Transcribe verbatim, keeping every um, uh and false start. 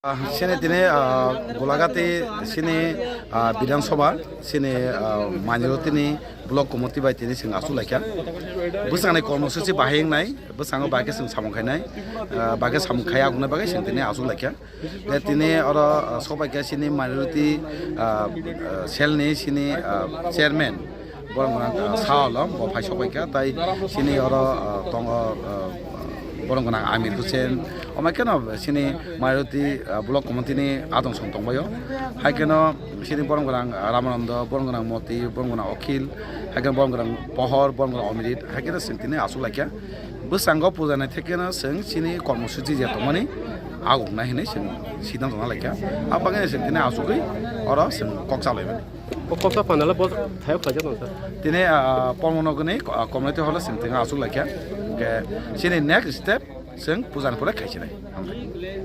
Ah, sini tini, ah, Golagati sini, ah, Bidhan Sabha sini, ah, Manirotini Block Committee bai tini sing asuk laikha. Bwsangni kormosuchi bahai wngnai, bwsango bahai khe sing samung khainai, ah, bahai khe samung khaiya wngna bagwi sing tini asuk laikha. Tei tini oro, ah, sobaikha sini Maniroti, ah, ah, selni sini, ah, chairman. Borok gwnang, ah, sa olo, bo phai sok bai kha, tai sini oro, ah, tongo, ah, borok gwnang Amir Hussein, omo kheno sini Maniroti, ah, Block Committee ni adong song tong bai o. Hai kheno sini borok gwnang, ah, Ramanando, borok gwnang Moti, borok gwnang Okhil, hai kheno borok gwnang Pohor, borok gwnang Omirit, hai kheno sini tini asuk laikha. Bwskango puja nai thek kheno chwng sini kormosuchi je tongmani aguk nai hinwi chwng siddhanto na laikha. Abangni chwng tini asugwi oro chwng kok cha laimani. O koksa phanala bo thayok khlaijak nang sir. Tini, ah, Pormonogini, ah, community hall o chwng tini asuk laikha. Hwnkhe chini next step chwng puja ni pore khaichinai. Hambai.